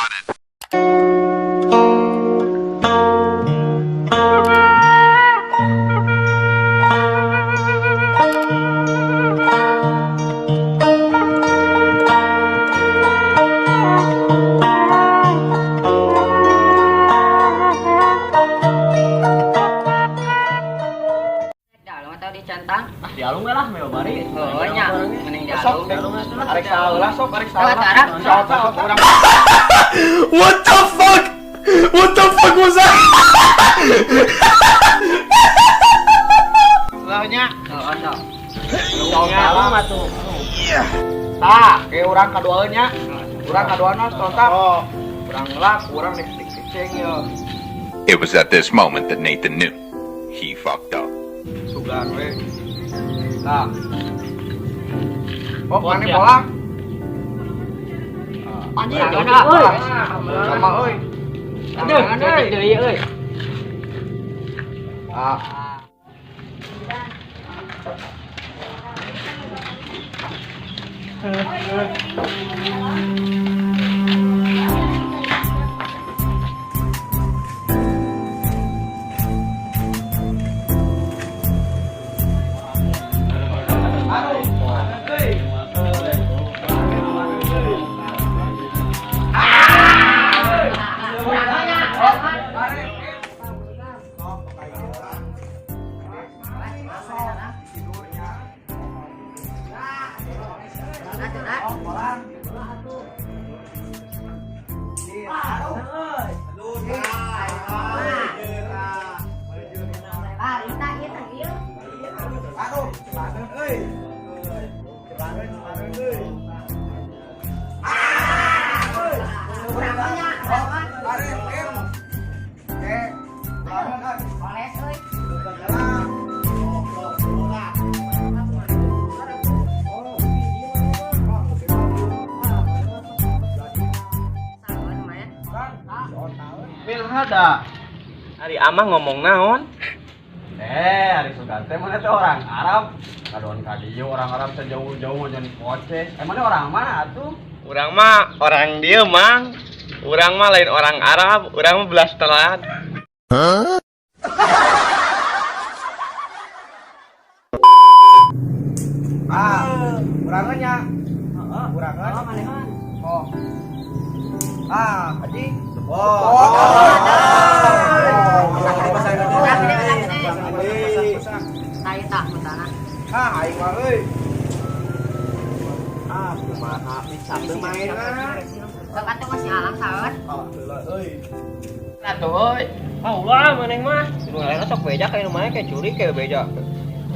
spotted. Dialung atau dicantang? Ah, dialung we lah meo bari. Oh nya, mending Sok, dialung. arek salah sok, arek salah. Lewat arah. Salah, urang. What the fuck? What the fuck was that? Selahnya. Oh, sok. Salah mah tuh. Tah, ke urang kaduaeun nya. Urang kaduana tontak. Urang lah, urang nek ceng ye. It was at this moment that Nathan knew. He fucked up. Sugan we. Tah. Oh, mana bola? Anjir, euy. Sama euy. Aduh, euy deui euy. Ah. Ada. Ari amah ngomong naon? Ari Sugan teh mana teh orang Arab. Kadoan ka dieu orang Arab sejauh-jauh mau jadi koces. Emangnya orang mana atuh? Urang mah orang dieu, Mang. Urang mah lain orang Arab, urang mah belas telat. Ah, urangan nya. Heeh, urangan. Oh, manehan. Oh. Ah, haji. Oh. Saya tak mutana. Ah, aing mah euy. Ah, kumaha bisa teu maenna. Sok atuh masih alam saeur. Ah, heula euy. Atuh euy. Ah ulah maneh mah. Nu lain sok beja kayak nu main kayak curi kayak beja.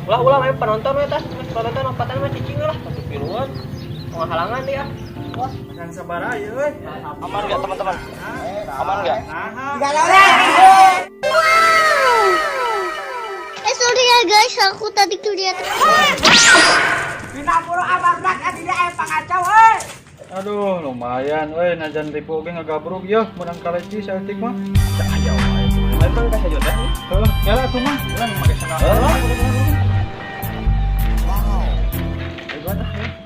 Ulah ulah main penonton we tah, penonton lompatan mah cicing lah satu piluan. Mau halangan dia. Wah, Kan sabar aja euy. aman enggak teman-teman? Aman enggak? Sorry ya guys, aku tadi kelihatan. Aduh, lumayan euy, najan tipu oge ngagabrug yeuh, menang kaleci saeutik mah. Aya wae. Memang teh hajo teh. Heuh, kela atuh mah, urang make sandal.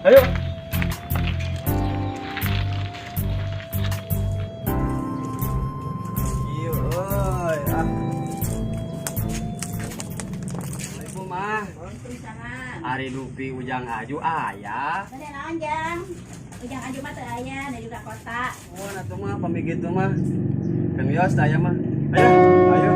Ayo. Iya euy. Ah. Assalamualaikum mah. Ari Dupi Ujang Aju aya. Bade naon, Jang? Ujang Aju mah teu aya, da juga kota. Oh, atuh mah pami kitu mah. Kan wios teh aya mah. Ayo, ayo.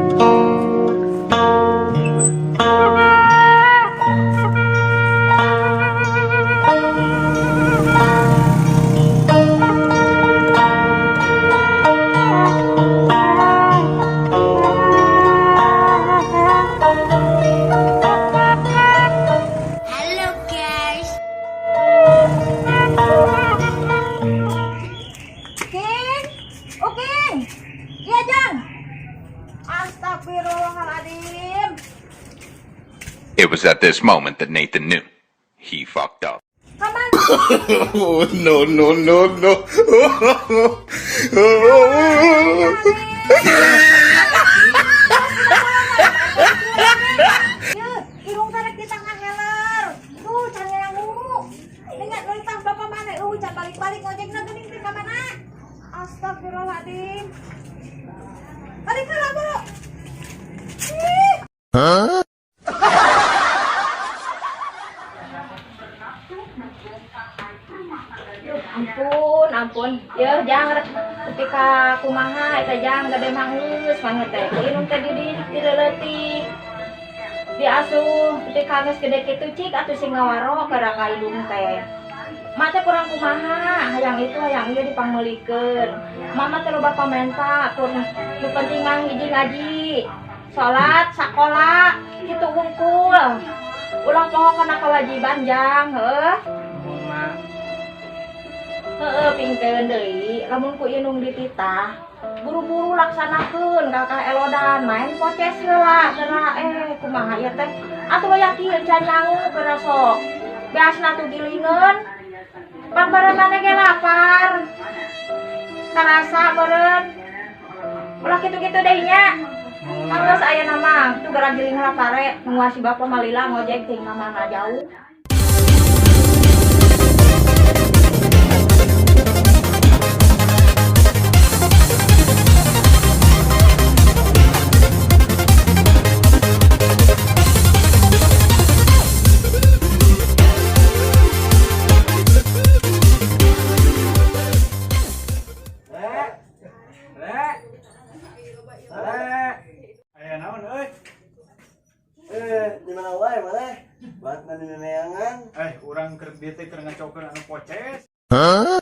Halo guys. King, Uking. Iya, Jang. Astagfirullahaladzim. It was at this moment that Nathan knew. He fucked up. Kaman? Oh, no, no, no, no. Ye, irung tarik di tengah heler. Tuh, can yang ngu. Ingat leuntah bapak mana? Can balik-balik ngojekna geuning teh ka mana? Astagfirullahaladzim. Pun. Yeuh jang rek tepi ka kumaha eta jang gede mah geus maneh teh. Ku indung teh dididik ti leutik. Diasuh tepi ka geus gede kitu cik atuh sing ngawaro gara ka indung teh. Mak teh kurang kumaha, hayang itu hayang ieu dipangmeulikeun. Mama teh loba pamenta, pun nu penting mah hiji ngaji, salat, sakola, kitu wungkul. Ulah poho kana kewajiban jang, heuh. Heeh, pingkeun deui, lamun ku indung dititah, buru-buru laksanakeun kakah elodan, main poces heula geura kumaha ieu teh. Atuh yakin can nyangu geura sok. Beasna tuh gilingeun. Pan beureun maneh ge lapar. Karasa beureun. Ulah kitu-kitu deui nya. Geus aya nama, tuh geura giling heula pare, nungguan si bapa malila ngojek ting ka mana jauh. Aya naon euy? Di mana wae maneh? Buat mandi neneangan. Urang keur dieu teh keur ngacokeun anu poces. Ah,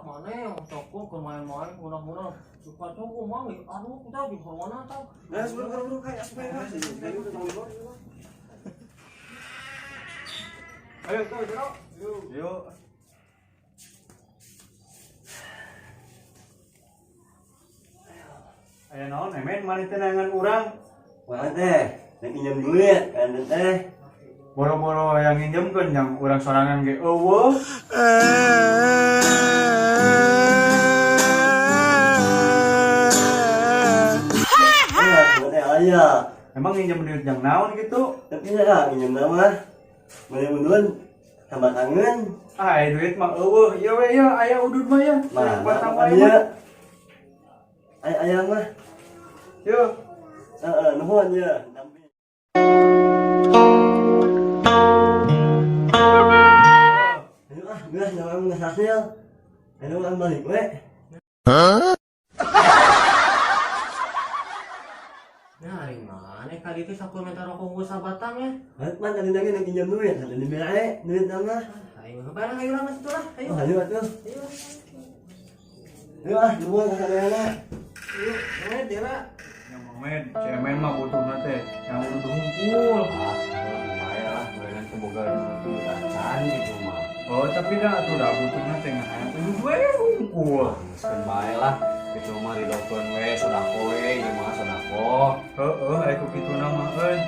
mana yang cokok ke main-main guna-guna. Suka cokok mang, aduh kita di mana tau. Nah, buru-buru kayak supaya mas. Ayo tuh, Jero. Yuk. Aya naon emen maneh teh nangan urang? Wah teh, rek nginjem duit kan teh. Boro-boro yang nginjemkeun yang urang sorangan ge eueuh. Iya, teh aya. Emang nginjem duit yang naon gitu? Tapi ya nginjem nama. Maneh munduan tambah kangen. Ah, aya duit mah eueuh. Ieu we ya, aya udud mah ya. Mana Batang wae iya. mah. Aya aya mah. Yo. Heeh, nuhun ya. Ayo ah, geus nyawa geus hasil. Ayo urang balik we. Nah, hari mana kali itu sakur minta rokok gue sabatang ya? Man tadi lagi nak pinjam duit, ada di bere duit nama. Ayo bareng ayo lah mas itu lah, ayo. Oh, ayo atuh. Ayo. Ayo ah, nuhun ka sadayana. Ayo, eh Dera. Yang momen, cemen mah butuhna teh yang udah hungkul. Ah, lumayan lah, gorengan teu boga duit acan gitu mah. Oh, tapi dah atuh dah butuhna teh ngahayang udud we hungkul. Geus bae lah, gitu mah ridokeun we sodako we, ieu mah sodako. Heeh, aya ku kituna mah euy.